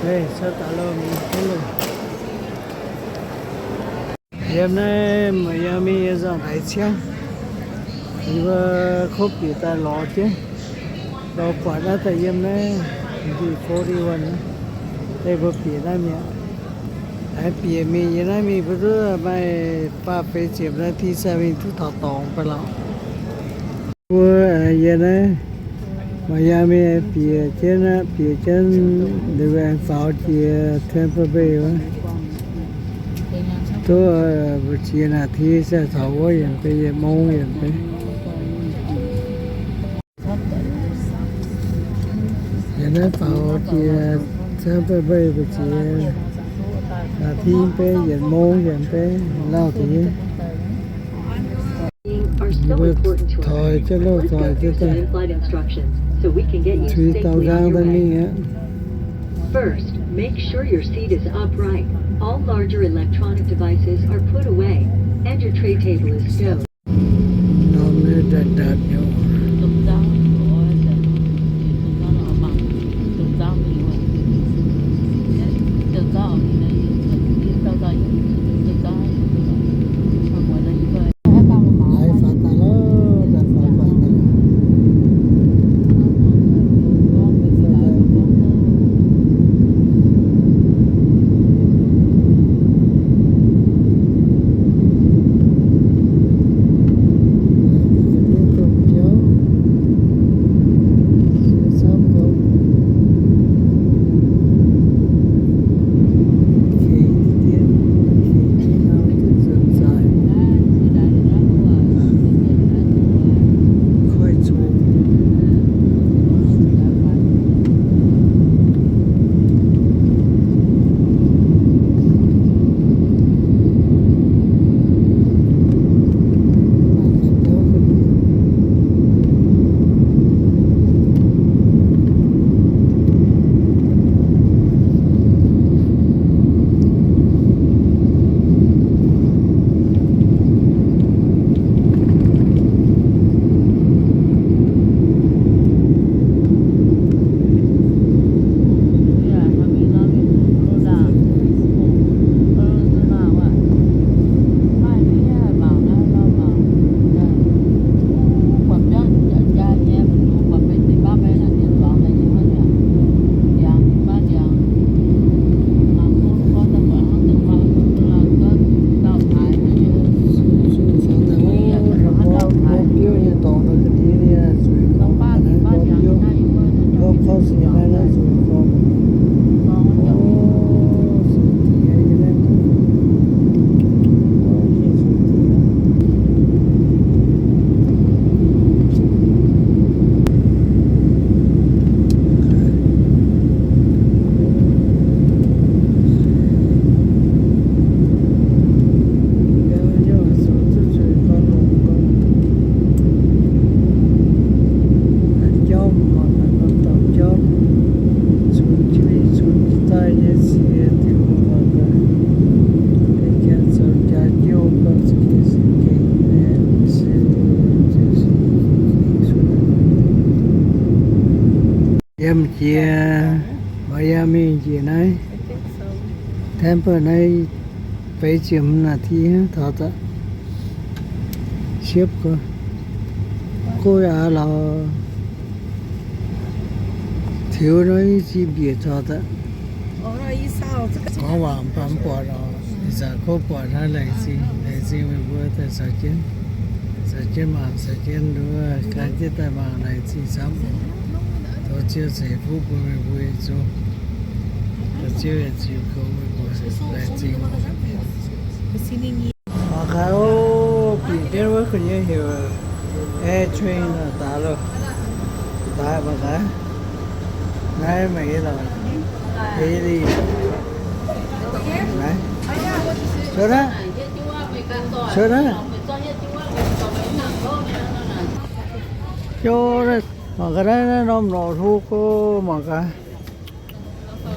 Yiem naaiv Miami nyei nzangc-haaix ciangv, yie mbuo kov bieqc daaih lorz jienv, lorz buatc naaiv daaih yiem naaiv forty-one, deix mbuo bieqc naaiv mi'aqv. Haiz bieqc mingh yiem naaiv mingh mbuo duqv maaih faah feix ziepc naaiv dih sai mingh duqv taux dorngx baac lorqc. Mbuo yiem naaiv Miami bieqc jienv aqv, bieqc jienv liuz aengx faaux jiex Tampa Bay wuov. Duqv mbu'ziex naaic ti sai caux wuov yienc bei, yietc mong yienc bei. Yiem naaiv faaux jiex Tampa Bay mbu'ziex naaic ti bei, yietc mong yienc bei, lauh deix nyei. Mbuo toi jienv loh, toi jienv daaih, tui dau nqaang daaih mingh aqv. First, make sure your seat is upright, all larger electronic devices are put away, and your tray table is stowed. Norm nyei ndatc ndatc nyei. Yiem jiex Miami njiec naaiv, Tampa naaiv, feix ziepc hmz naaic ti hnangv taux daaih. Siepv gorx, gorx aax lorz tiux nor, i ziex mbiec taux daaih. Gorngv waac mv baac mv buatc oc. Ih zanc kov buatc hnangv, laengz zingh, laengz zingh meih mbuo daaih caux jienv, caux jienv mangc, caux jienv nduov gan jienv daaih mangc, laengz zingh camv. Tov Ziouv ceix fuqv bun meih mbuo yietc zungv. Tov Ziouv yaac ziux goux meih mbuo. Laengz zingh. Mangc gaax, o, bieqc jienv wuov kuh nyei heuc air train daaih loh. Daaih mangc gaax. Naaiv maaih eix lorqc. Eix lih. Naaiv. Cuotv aqv. Cuotv aqv. Mangc gaax naaiv, naaiv norm norqc hlo gorx mangc gaax.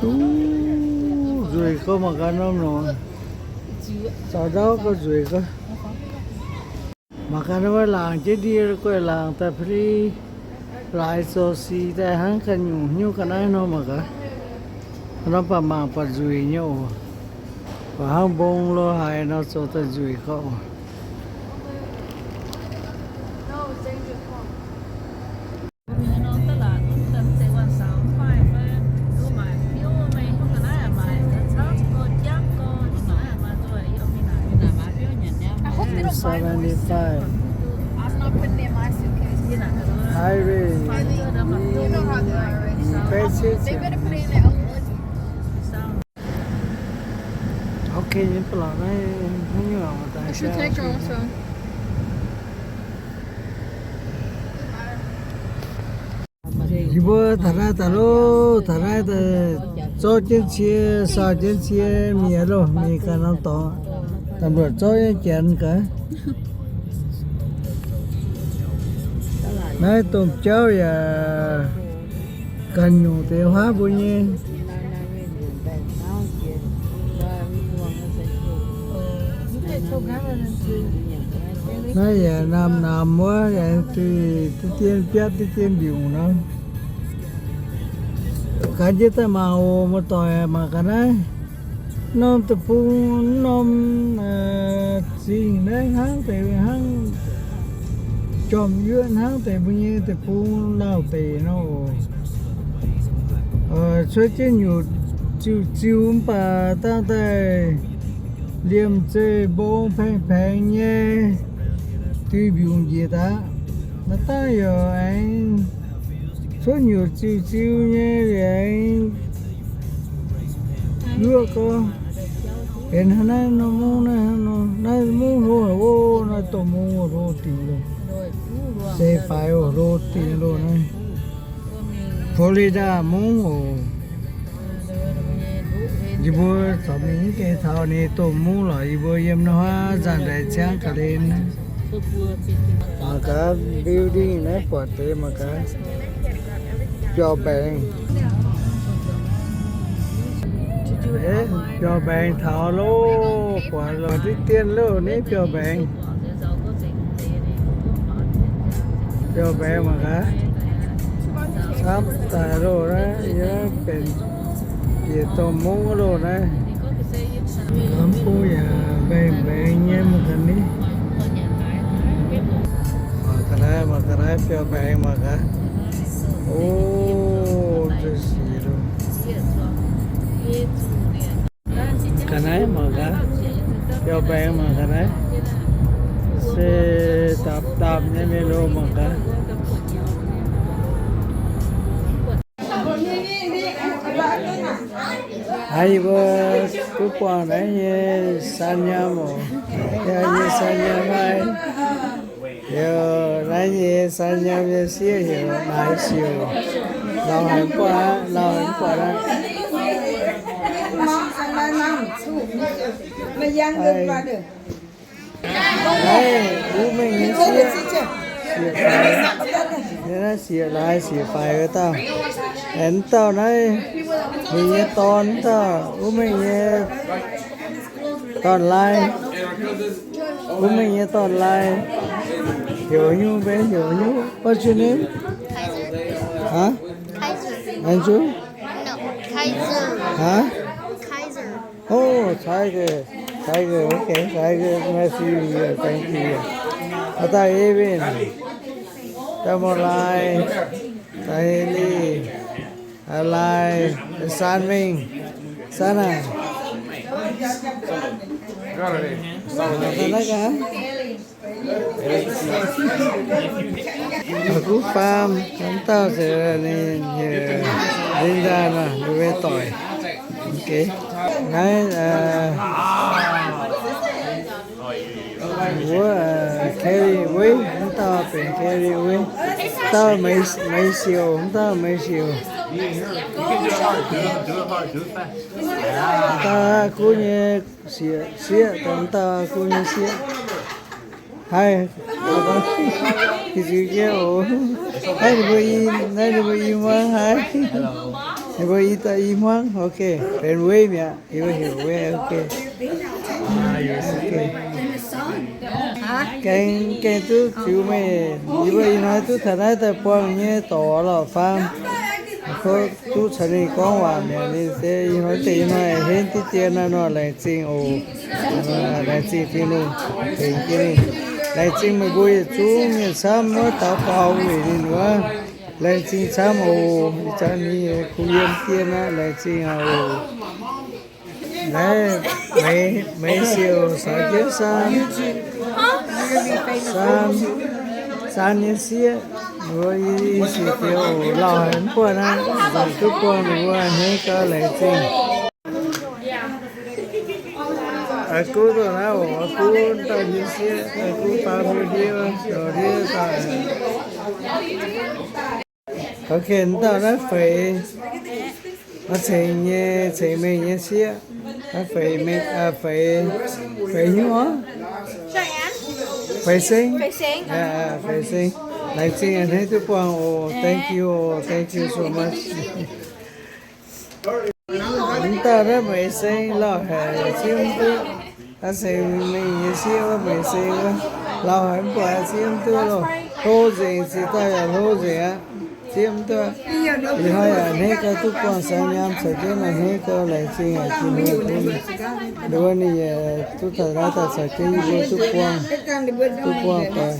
Duqv nzueic gorx mangc gaax norm norqc. Zaux ndauv gorx nzueic gorx. Mangc gaax naaiv wuov laangc jienv ndie guaih laangc daaih pli laaix zoux sic daaih hnangv ganh nyungc hnyouv ga'naaiv nor mangc gaax. Nor baac mangc buatc nzueic nyei oc. Buatc hnangv mbong lo haaix nor zoux daaih nzueic gauh oc. Seventy-five. Highway. Okay, nyei ba'laqc naaiv hnangv nyungc daaih. Yie mbuo taux naaiv daaih loh, taux naaiv daaih zorqv jienv cie, saau jienv cie, mienh loh, mienh ganh norm dorngx, ตำรวจ zorqv nyei janx gaax. Naaiv domh jauv yaac ganh nyungc deix huaav mbuo nyei. Naaiv yaac namx namx wuov, yaac duih diqv dien biatv diqv dien mbiungc nor. Gaax jienv daaih mangc oc, muoz-doic, mangc gaax naaiv. Norm deic-bung, norm zingh naaiv hnangv deix hnangv, jomc yuoqv hnangv deix mbuo nyei deic-bung lauh deic nor oc. Cuotv jienv nyutc ziuh ziuh mv baac dangh daaih liemh zeih mbong paeng-paengx nyei, duih mbiungc njiec daaih. Naaiv dangh yaac aengx cuotv nyutc ziuh ziuh nyei liuz aengx yuoqv gorngv, benx hnangv naaiv norm mungv naaiv, naaiv mungv hlo haic oc, naaiv dongh mungv hlo dingc loh, se faix oc, hlo dingc loh naaiv. Florida mungv oc. Yie mbuo corc mingh mv gaengh taux ninh dongh mungv lorqc, yie mbuo yiem naaiv huaav nzangc-ndaix ciangv ga'hlen. Mangc gaax building naaiv buatc deix mangc gaax. Biauv-mbaengx. Biauv-mbaengx taux loh, buatc loh, diqv dien loh, naaiv biauv-mbaengx. Biauv-mbaengx mangc gaax. Camv daaih loh naaiv, yie benx bieqc dongh mungv loh naaiv. Mv bung yaac mbaengx-mbaengx nyei mangc gaax ni. Mangc gaax naaiv, mangc gaax naaiv biauv-mbaengx mangc gaax. O, nzuih sic loh. Ga'naaiv mangc gaax, biauv-mbaengx mangc gaax naaiv, se dapc dapc nyei mienh loh mangc gaax. Naaiv yie mbuo duqv buangh naaiv nyei san nyaam oc. Yie nyei san nyaam naaiv. Yaac naaiv nyei san nyaam nyei sieqv heuc Naaiv Siouc. Lauh haic mv buatc aqv, lauh haic mv buatc aqv. Naaiv wuov mengh nyei sieqv, sieqv faix. Naaiv sieqv laaix sieqv faix wuov dauh. Aengx dauh naaiv, ninh nyei dorn dauh, wuov mengh nyei dorn-laai. Wuov mengh nyei dorn-laai. Heuc nyungc mbe, heuc nyungc. What's your name? Huh? Andrew? No, Kaiser. Huh? Kaiser. Oh, Tiger. Tiger, okay, Tiger, nice to meet you. Thank you. Aa, dauh Evan. Dauh Mor Lai. Dauh Haley. Aa, Lai. San Ming. San aa. Aa, naaiv gaax. Guv faam, mv dauh se ninh heuc Linda nor, ninh mbuo doic. Okay. Naaiv, wuov, Carrie Wei, mv dauh benx Carrie Wei. Dauh Meiv Siouc, mv dauh Meiv Siouc. Dauh aqv, guv nyei sieqv, sieqv, dauh mv dauh guv nyei sieqv. Haih, i ziux jienv oc. Naaiv ninh mbuo i, naaiv ninh mbuo i hmuangv haih. Ninh mbuo i dauh i hmuangv, okay. Benx Wei mi'aqv, yie mbuo heuc Wei, okay. Gaengh, gaengh duqv ziux meih, yie mbuo ih hnoi duqv taux naaiv daaih buangh nyei dorc lorqc faam. Kov duqv caux ninh gorngv waac mi'aqv. Ninh se ih hnoi deix ih hnoi henv diqv dien naaiv nor, laengz zingh oc. Laengz zingh Tin-Hungh tengx jienv ninh. Laengz zingh meih mbuo yietc zungv mienh camv wuov daux gaux weic ninh wuov. Laengz zingh camv oc. Ih zanc ninh kuh yiem dien aqv. Laengz zingh aqv oc. Naaiv Meix, Meix Siouc caux jienv Saan, Saan, Saan nyei sieqv, mbuo i, i siec diex oc, lauh haic mv buatc naaiv, nzengc duqv buangh ninh mbuo a'hneiv gau, laengz zingh. Aa gu doh naaiv oc, aa gu dauh nyei sieqv, aa gu baamz mbuo ndiev, zoux ndiev daaih. Ok, dauh naaiv Feix, naaiv Ceng nyei, Ceng Mengh nyei sieqv. Naaiv Feix Mengh, Feix, Feix hnyouv, Feix Seng. Feix Seng. Laengz zingh a'hneiv duqv buangh oc. Thank you, thank you so much. Mv dauh naaiv Meix Seng lauh haic, ziev mv duqv. Naaiv Ceng Mengh nyei sieqv wuov, Meix Seng wuov, lauh haic mv buatc, ziev mv duqv loh. Hlo nzengc, ziex dauh yaac hlo nzengc aqv. Ziev mv duqv. Ih hnoi yaac a'hneiv gau duqv buangh saeng nyaam caux jienv, a'hneiv gau laengz zingh haic Tin-Hungh bun ninh wuov, ninh yaac duqv taux naaiv daaih caux jienv yie mbuo duqv buangh, duqv buangh doic.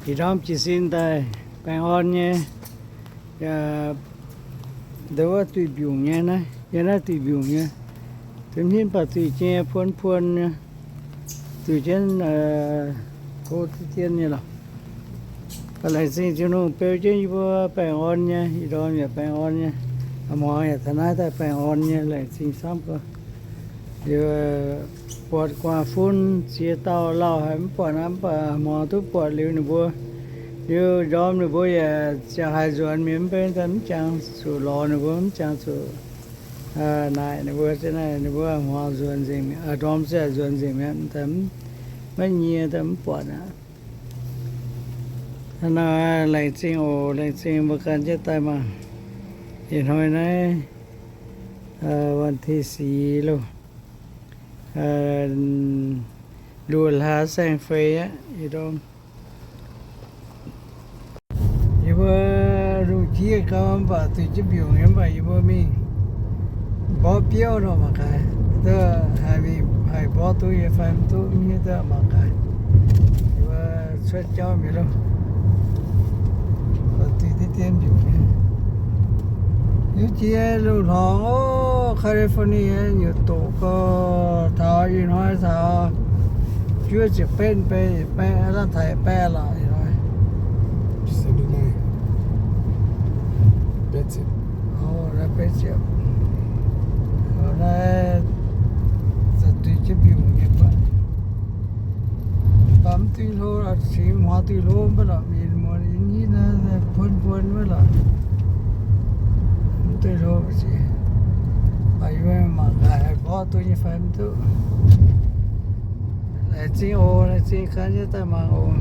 Ih ndorm jiez sin daaih baengh orn nyei, nduov wuov duih mbiungc nyei naaiv, yiem naaiv duih mbiungc nyei. Duih hmien baac duih jienv puon puon nyei, duih jienv go dien nyei lorqc. Laengz zingh Tin-Hungh beu jienv yie mbuo baengh orn nyei, ih ndorm yaac baengh orn nyei, a'hmuangx yaac taux naaiv daaih baengh orn nyei, laengz zingh camv gau. Liuz buatc gu'nguaaz-fun ziex dauh lauh haic mv buatc aqv, mv baac a'hmuangx duqv buatc liuz ninh mbuo, liuz ndorm ninh mbuo yaac ziangh haaix nzuonx mienh mv bei, mv jangx zuqc lorz ninh mbuo, mv jangx zuqc naaic ninh mbuo, ninh mbuo a'hmuangx nzuonx nzengc mi'aqv, ndorm ziangh nzuonx nzengc mi'aqv, maiv nyie daaih mv buatc aqv. Hnangv naaic, laengz zingh oc, laengz zingh mbuo ganh jienv daaih mangc. Ih hnoi naaiv วันที่สี่ loh, luoqc hlaax saeng-feix aqv. Yie mbuo lungh jiex gau mv baac duih jienv mbiungc nyei, mv baac yie mbuo mingh mborqv biouv nor mangc gaax, duqv haih mingh haih mborqv duqv nyei fai mv duqv, mv hiuv duqv mangc gaax. Yie mbuo cuotv jauv mi'aqv loh. Duih diqv dien mbiungc nyei. Yie jiex lungh hnoi oc, California nyutc doqc gau, taux ih hnoi taux juov ziepc betv, baeqv, baeqv, daaih taux baeqv lorqc ih hnoi. Betv ziepc. Naaiv betv ziepc. Naaiv za'gengh duih jienv mbiungc nyei buatc. Mv baac mv duih hlo, cingx hmuangx duih hlo mv baac lorqc, mienh muoz yie nyitv naaiv puon puon wuov lorqc. Mv duih hlo mv sic. Baac yie mbuo mangc gaax haih mborqv duqv nyei fai mv duqv. Laengz zingh oc, laengz zingh ganh jienv daaih mangc oc.